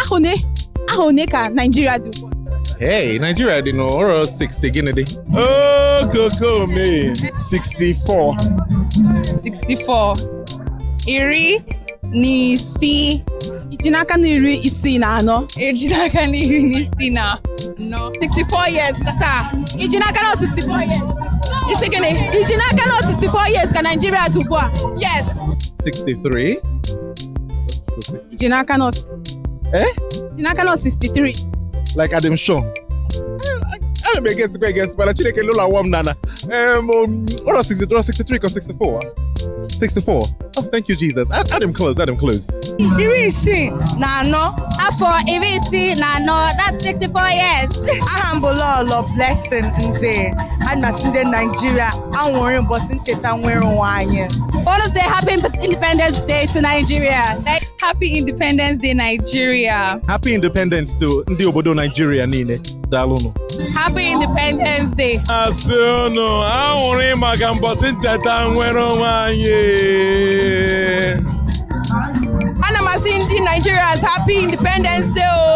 Ahọ one ka Naijiria dị ugbu a? Hey, Nigeria dị n'ọrụ 60 gịnị dị? Oh, me. 64. 64. 60. Iji n'aka na 64? Eji n'aka na 64. 64 years taa. Iji n'aka na 64 years? Isi gịnị? Iji n'aka na 64 years ka Naijiria dị ugbu a? Yes. 63. So 60. Iji n'aka na Eh? Iji n'aka na 63? Like I'm sure. Ana m egesikwa egesi mana Chineke lụla awọ m nana. What are 63, 63 or 64? 64. Oh, thank you, Jesus. Add him close, add him close. 64. Afọ 64, that's 64 years. Aha m bụ Lọlọ Blessing Nze. Ana m asị ndị Naijiria anwụrị ụbọchị ncheta nwere onwe anyị. Want to say happy Independence Day to Nigeria. Thank Happy Independence Day, Nigeria. Happy Independence to ndị obodo Nigeria niile. Daalụnụ. Happy Independence Day. Asị unu aṅụrị maka mbọsị ncheta nwere onwe anyị. Ana m asị ndị Nigerians, happy Independence Day o.